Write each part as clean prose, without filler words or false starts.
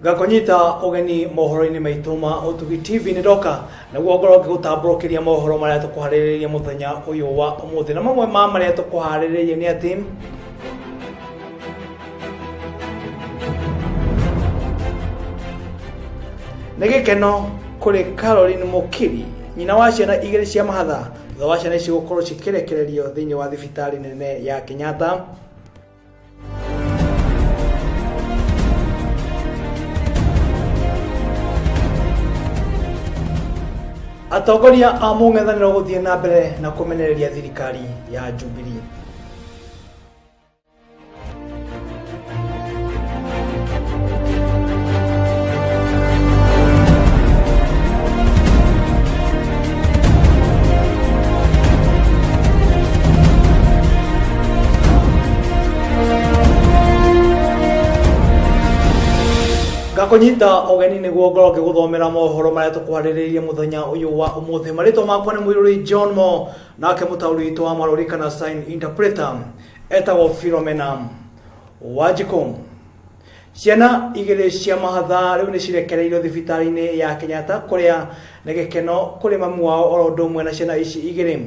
Ngakũnyita ũgeni mohoro-inĩ maitũ ma Ũtugi TV. Nĩ ndoka nĩguo ngorwo ngĩgũtambũrũkĩria mohoro marĩa tũkũharĩrĩria mũthenya ũyũ wa ũmũthĩ, na mamwe ma marĩa tũkũharĩrĩria nĩ atĩ nĩ gĩkeno kũrĩ Caroline Mukiri, nyina wa ciana igĩrĩ cia mahatha, thutha wa ciana ici gũkorwo cikĩrekererio thĩinĩ wa thibitarĩ nene ya Kenyatta. Atongoria a mũng'ethanĩro gũthiĩ na mbere na kũmenereria thirikari ya Jubilee. Ngakũnyita ũgeni nĩguo ngorwo ngĩgũthomera mohoro marĩa tũkwarĩrĩirie mũthenya ũyũ wa ũmũthĩ. Marĩtwa makwa nĩ Mũirũrĩ John Mo, nake mũtaũri witũ wa marũri kana sign interpreter etagwo Philomena Wanjikũ. Ciana igĩrĩ cia mahatha rĩu nĩ cirekereirio thibitarĩ-inĩ ya Kenyatta, kũrĩa nĩ gĩkeno kũrĩ mamu wao oro ũndũ ũmwe na ciana ici igĩrĩ.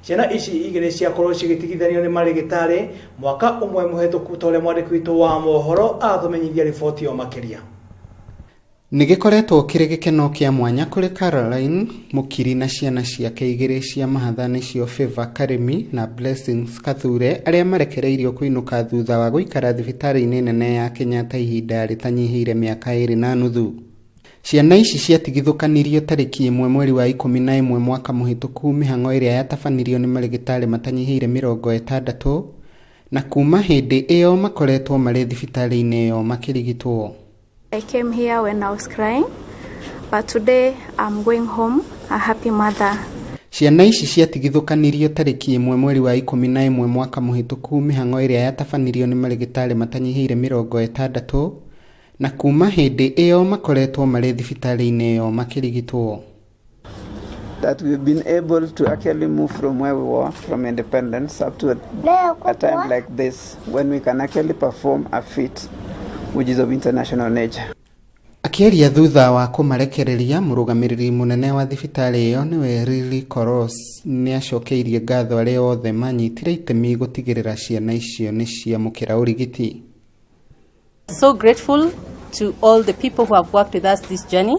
Ciana ici igĩrĩ ciakorwo cigĩtigithanio nĩ marĩgĩtarĩ mwaka ũmwe mũhetũku, ta ũrĩa mwandĩki witũ wa mohoro aratũmenyithia riboti ĩyo makĩria. Nĩ gĩkoretwo kĩrĩ gĩkeno kĩa mwanya kũrĩ Caroline Mukiri na ciana ciake igĩrĩ cia mahatha, nĩcio Favor Karimi na Blessings Kathure, arĩa marekereirio kũinũka thutha wa gũikara thibitarĩ-inĩ nene ya Kenyatta ihinda rĩtanyihĩire mĩaka 2.5. Ciana ici ciatigithũkanirio tarĩki 1 mweri wa 11 mwaka mũhĩtũku, mĩhang'o ĩrĩa yatabanirio nĩ marĩgĩtarĩ matanyihĩire 60, na kuma hĩndĩ ĩyo makoretwo marĩ thibitarĩ-inĩ ĩyo makĩrigitwo. I came here when I was crying, but today I'm going home a happy mother. Ciana ici ciatigithũkanirio tarĩki 1 mweri wa 11 mwaka mũhĩtũku, mĩhang'o ĩrĩa yatabanirio nĩ marĩgĩtarĩ matanyihĩire 60, na kuma hĩndĩ ĩyo makoretwo marĩ thibitarĩ-inĩ ĩyo makĩrigitwo. That we've been able to actually move from where we were from independence up to a time like this, when we can actually perform a feat which is of international nature. Akĩaria thutha wa kũmarekereria, mũrũgamĩrĩri mũnene wa thibitarĩ ĩyo nĩwe Lily Koros nĩacokeirie ngatho arĩa othe manyitire itemi gũtigĩrĩra ciana icio nĩ ciamũkĩra ũrigiti. So grateful to all the people who have worked with us this journey.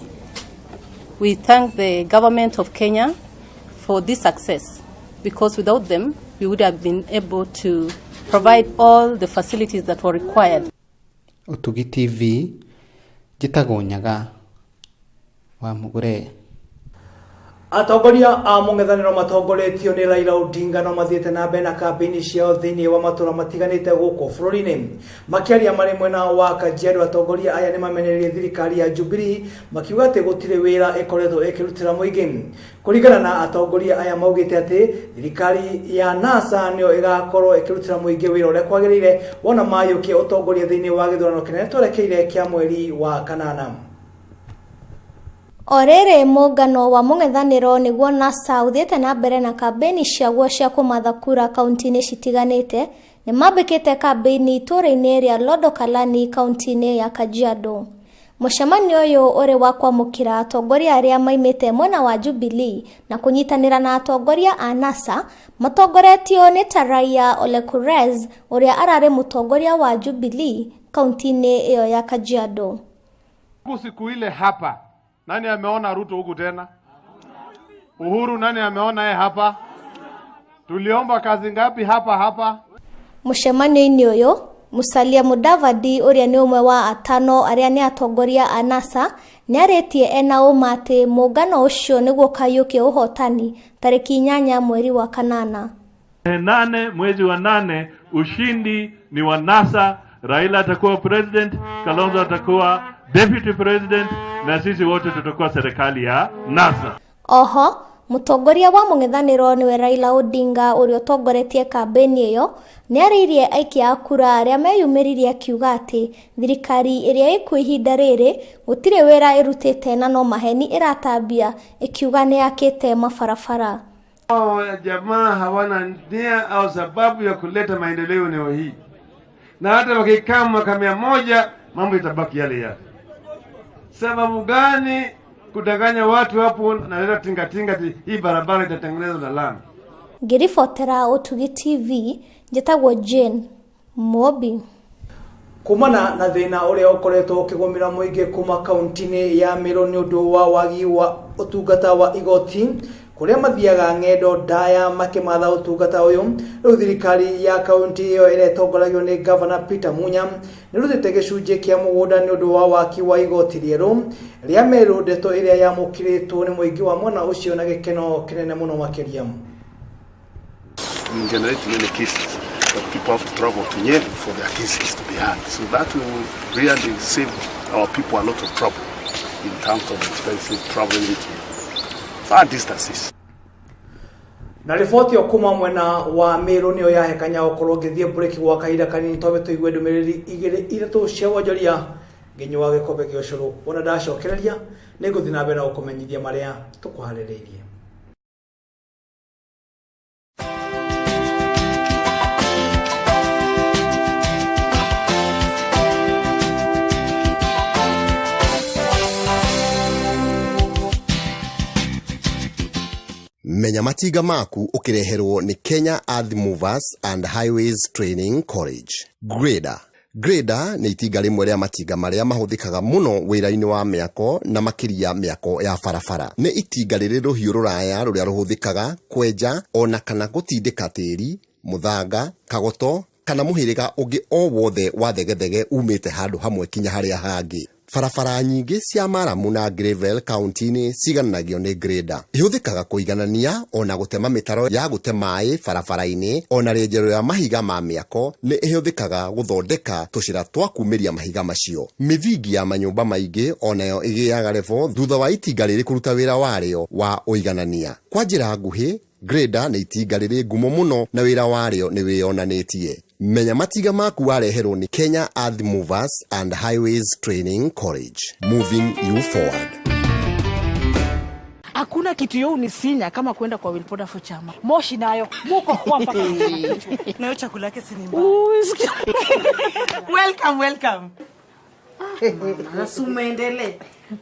We thank the government of Kenya for this success, because without them we would have been able to provide all the facilities that were required. Ũtugi TV, njĩtagwo Nyaga wa Mũgũre. Atongoria a mũng'ethanĩro matongoretio nĩ Raila Odinga no mathiĩte na mbere na kambĩini ciao thĩinĩ wa matũra matiganĩte gũkũ bũrũri-inĩ. Makĩaria marĩ mwena wa Kajiado, atongoria aya nĩ mamenereirie thirikari ya Jubilee makiuga atĩ gũtirĩ wĩra ĩkoretwo ĩkĩrutĩra mũingĩ. Kũringana na atongoria aya, maugĩte atĩ thirikari ya NASA nĩyo ĩgakorwo ĩkĩrutĩra mũingĩ wĩra ũrĩa kwagĩrĩire wona mayũkia ũtongoria thĩinĩ wa gĩthurano kĩnene twerekeire kĩa mweri wa kanana. O rĩrĩ mũngano wa mũng'ethanĩro nĩguo NASA ũthiĩte na mbere na kambĩini ciaguo cia kũmatha kura kaunti-inĩ citiganĩte, nĩ mambĩkĩte kambĩini itũũra-inĩ rĩa Londo Kalani kaunti-inĩ ya Kajiado. Mũcemanio ũyũ ũrĩ wa kwamũkĩra atongoria arĩa maimĩte mwena wa Jubilee na kũnyitanĩra na atongoria a NASA matongoretio nĩ Taraiya Ole Kures, ũrĩa ararĩ mũtongoria wa Jubilee kaunti-inĩ ĩyo ya Kajiado. Siku ile hapa, nani ameona Ruto huku tena? Uhuru nani ameona yeye hapa? Tuliomba kazi ngapi hapa hapa? Mũcemanio-inĩ ũyũ, Musalia Mudavadi ũrĩa nĩ ũmwe wa atano arĩa nĩ atongoria a NASA nĩarĩtie ena ũma atĩ mũngano ũcio nĩguo ũkaiyũkia ũhotani tarĩki 8 mweri wa kanana. 8 mwezi wa 8, ushindi ni wa NASA. Raila atakuwa president, Kalonzo atakuwa deputy president, na sisi wote tutakuwa serikali ya NASA. Oho, mũtongoria wa mũng'ethanĩro nĩwe Raila Odinga ũrĩa ũtongoretie kambĩini ĩyo nĩarĩirie aikia a kura arĩa meyumĩririe akiuga atĩ thirikari ĩrĩa ĩkuo ihinda rĩrĩ gũtirĩ wĩra ĩrutĩte na no maheni ĩratambia, ĩkiuga nĩ yakĩte mabarabara. Jamaa hawana nia au sababu ya kuleta maendeleo eneo hii, na hata wakikaa mwaka 100 mambo itabaki yale yale. Sababu gani kudanganya watu hapo na tinga tinga hii barabara itatengenezwa na lami? Ngĩribotera Ũtugi TV, njĩtagwo Jane Mobi. Kumana na thĩna ũrĩa ũkoretwo ũkĩgũmĩra mũingĩ kuma kaunti-inĩ ya Meru nĩ ũndũ wa wagi wa ũtungata wa igoti kũrĩa mathiaga ng'endo ndaya makĩmatha ũtungata ũyũ, rĩu thirikari ya kaunti ĩyo ĩrĩa ĩtongoragio nĩ Gavana Peter Munya nĩrutĩte gĩcunjĩ kĩa mũgũnda nĩ ũndũ wa waki wa igoti rĩerũ rĩa Meru, ndeto ĩrĩa yamũkĩrĩtwo nĩ mũingĩ wa mwena ũcio na gĩkeno kĩnene mũno makĩria. We generate many cases that people have to travel to Nyeri for their cases to be heard. So that will really save our people a lot of trouble in terms of expenses traveling to far distances. Na riboti kuma mwena wa Meru niyo yahekanya gũkorwo ngĩthiĩ break gwa kahinda kanini twambe tũigue ndũmĩrĩri igĩrĩ ithatũ cia wonjoria nginyua gĩkombe gĩa ũcũrũ. Wona ndacokereria nĩngũthiĩ na mbere na gũkũmenyithia marĩa tũkũharĩrĩirie. Menya matinga maku ukireherwo ni Kenya Earth Movers and Highways Training College. Grader. Grader nĩ itinga rĩmwe rĩa matinga marĩa mahũthĩkaga mũno wĩra-inĩ wa mĩako na makĩria mĩako ya barabara. Nĩ itinga rĩrĩ rũhiũ rũraya rũrĩa rũhũthĩkaga kwenja ona kana gũtindĩka tĩri, mũthanga, kagoto kana mũhĩrĩga ũngĩ o wothe wa thegethege umĩte handũ hamwe kinya harĩa hangĩ. Barabara nyingĩ cia maramu na gravel kaunti-inĩ cigananagio nĩ grader. Ihũthĩkaga kũiganania ona gũtema mĩtaro ya gũte maĩ barabara-inĩ, ona rĩenjero ya mahiga ma mĩako nĩ ĩhũthĩkaga gũthondeka tũcĩra twa kumĩria mahiga macio. Mĩthingi ya manyũmba maingĩ onayo ĩgĩaga revo thutha wa itinga rĩrĩ kũruta wĩra warĩo wa ũiganania. Kwa njĩra nguhĩ, grader nĩ itinga rĩrĩ ngumo mũno na wĩra warĩo nĩ wĩyonanĩtie. Menya matinga maku wareherwo nĩ Kenya Earth Movers and Highways Training College. Moving you forward. Hakuna kitu yo unisinya kama kwenda kwa Wilpoda for chama. Moshi nayo muko kwa mpaka. Nayo chakula yake si mbaya. Welcome, welcome. Sasa umeendelee.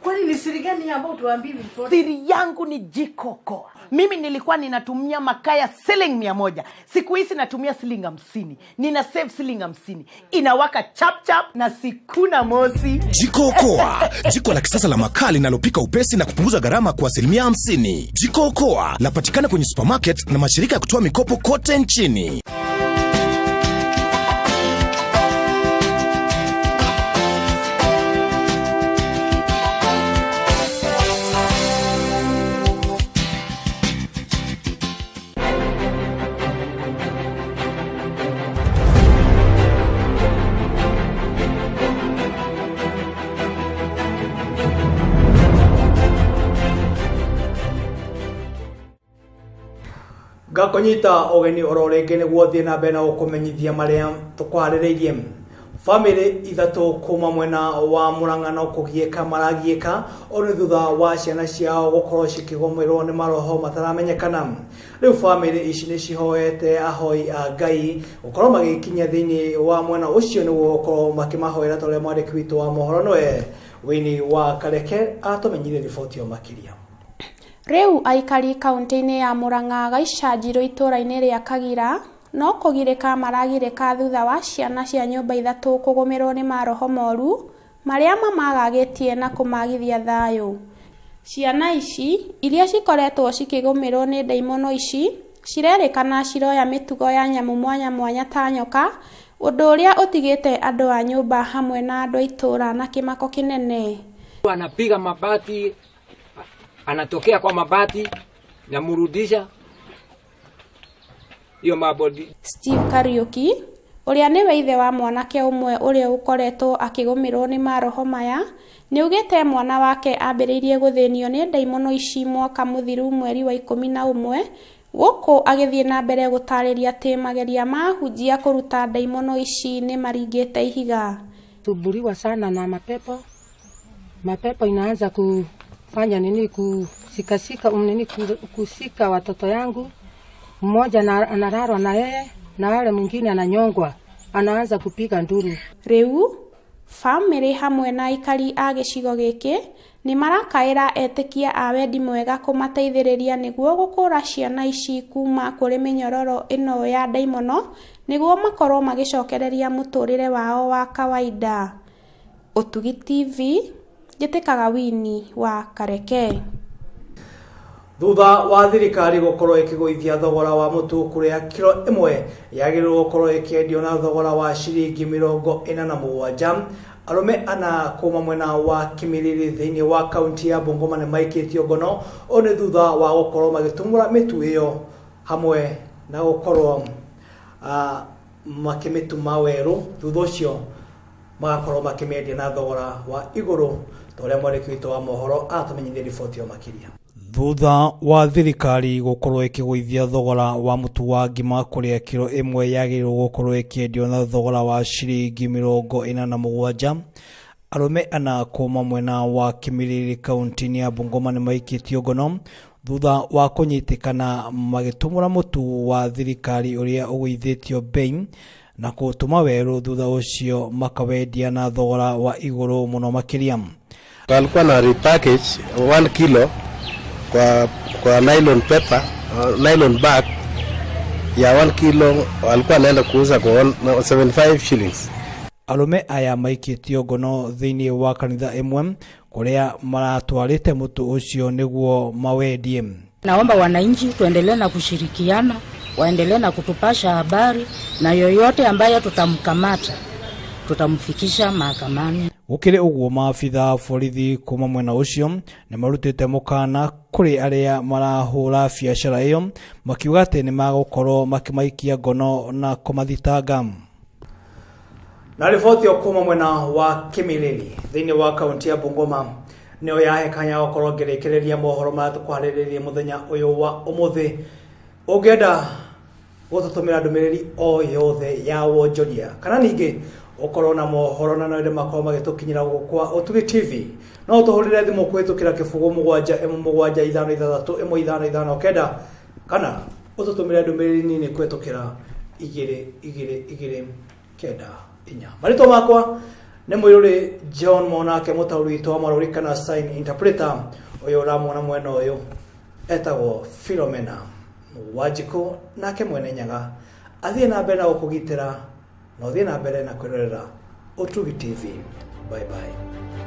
Kwani ni siri gani ambayo tuambii Wilpoda? Siri yangu ni Jiko Koa. Mimi nilikuwa ninatumia makaa ya shilingi 100. Siku hizi natumia shilingi 50. Nina save shilingi 50. Inawaka chap chap na sikuna mosi. Jiko Koa, jiko la kisasa la makaa linalopika upesi na kupunguza gharama kwa 50%. Jiko Koa lapatikana kwenye supermarket na mashirika ya kutoa mikopo kote nchini. Ngakũnyita ũgeni oro rĩngĩ nĩguo thiĩ na mbere na gũkũmenyithia marĩa tũkũharĩrĩirie. Famĩlĩ ithatũ kuma mwena wa Murang'a no kũgiĩka maragiĩka o nĩ thutha wa ciana ciao gũkorwo cikĩgũmĩrwo nĩ maroho mataramenyekana. Rĩu famĩlĩ ici nĩ cihoete ahoi a Ngai gũkorwo magĩkinya thĩinĩ wa mwena ũcio nĩguo gũkorwo makĩmahoera ta ũrĩa mwandĩki witũ wa mohoro nĩwe Wini wa Kareke atũmenyire riboti ĩyo makĩria. Rĩu aikari kaunti-inĩ ya Murang'a Gaicanjirũ itũra-inĩ rĩa Kagira no kũgirĩka maragirĩka thutha wa ciana cia nyũmba ithatũ kũgũmĩrwo nĩ maroho moru marĩa mamagagĩtie na kũmagithia thayũ. Ciana ici iria cikoretwo cikĩgũmĩrwo nĩ ndaimono ici cirerĩkana ciroya mĩtugo ya nyamũ mwanya mwanya ta nyoka, ũndũ ũrĩa ũtigĩte andũ a nyũmba hamwe na andũ a itũra na kĩmako kĩnene. Anapiga mabati, anatokea kwa mabati, namurudisha hiyo mabodi. Steve Kariuki ũrĩa nĩwe ithe wa mwanake ũmwe ũrĩa ũkoretwo akĩgũmĩrwo nĩ maroho maya nĩaugĩte mwana wake ambĩrĩirie gũthĩnio nĩ ndaimono ici mwaka mũthiru mweri wa 11 gũkũ agĩthiĩ na mbere gũtarĩria atĩ mageria ma ahunjia kũruta ndaimono ici nĩ maringĩte ihiga. Tuburiwa sana na mapepo. Mapepo inaanza kufanya nini, kusikasika nini, kusika watoto yangu. Mmoja analalwa na yeye na wale mwingine ananyongwa, anaanza kupiga nduru. Riu Bamĩrĩ hamwe na aikari a gĩcigo gĩkĩ nĩ marakaĩra etĩkia a wendi mwega kũmateithĩrĩria nĩguo gũkũra ciana ici kuma kũrĩ mĩnyororo ĩno ya ndaimono nĩguo makorwo magĩcokereria mũtũrĩre wao wa kawaida. Ũtugi TV, njĩtĩkaga Winnie wa Kareke. Thutha wa thirikari gũkorwo ĩkĩgũithia thogora wa mũtu kũrĩa kiro ĩmwe yagĩrĩirwo gũkorwo ĩkĩendio na thogora wa ciringi 47, arũme ana kuma mwena wa Kimilili thĩinĩ wa kaunti ya Bungoma nĩ maikĩtio ngono. Ũũ nĩ thutha wa gũkorwo magĩtumũra mĩtu ĩyo hamwe na gũkorwo makĩmĩtuma werũ, thutha ũcio magakorwo makĩmĩendia na thogora wa igũrũ, ta ũrĩa mwandĩki witũ wa mohoro atũmenyithia riboti ĩyo makĩria. Thutha wa thirikari gũkorwo ĩkĩgũithia thogora wa mũtu wa ngima kũrĩa kiro ĩmwe yagĩrĩirwo gũkorwo ĩkĩendio na thogora wa ciringi 47, arũme ana kuma mwena wa Kimilili kaunti-inĩ ya Bungoma nĩ maikĩtio ngono thutha wa kũnyitĩkana magĩtumũra mũtu wa thirikari ũrĩa ũgũithĩtio bei na kũũtuma werũ, thutha ũcio makawendia na thogora wa igũrũ mũno makĩria. Walikuwa na repackage 1 kilo kwa nylon paper, nylon bag ya 1 kilo walikuwa wanaenda kuuza kwa 75 shillings. Arũme aya maikĩtio ngono thĩinĩ wa kanitha ĩmwe kũrĩa maratwarĩte mũtu ũcio nĩguo mawendie. Naomba wananchi tuendelee na kushirikiana, waendelee na kutupasha habari, na yoyote ambaye tutamkamata tutamfikisha mahakamani. Gũkĩrĩ ũguo, maabitha borithi kuma mwena ũcio nĩ marutĩte mũkana kũrĩ arĩa marahũra biacara ĩyo, makiuga atĩ nĩ magũkorwo makĩmaikia ngono na kũmathitanga. Na riboti ĩyo kuma mwena wa Kimilili thĩinĩ wa kaunti ya Bungoma nĩyo yahe kanya gũkorwo ngĩrĩkĩrĩria mohoro marĩa tũkwarĩrĩria mũthenya ũyũ wa ũmũthĩ. Ũngĩenda gũtũtũmĩra ndũmĩrĩri o yothe ya wonjoria kana ningĩ ũkorwo na mohoro na no makorwo magĩtũkinyĩra gũkũ kwa Ũtugi TV, no ũtũhũrĩre thimũ kũhĩtũkĩra 0 7 1 7 5 6 1 5 5 9 kana ũtũtũmĩre ndũmĩrĩri nini kũhĩtũkĩra 2 2 2 9 4. Marĩtwa makwa nĩ Mũirũrĩ John Monake, mũtaũri witũ wa marũri kana sign interpreter ũyũ ũramuona mwena ũyũ etagwo Philomena Wanjikũ, nake Mwene Nyaga athiĩ na mbere na gũkũgitĩra na ũthiĩ na mbere na kwĩrorera Ũtugi TV. Bye bye.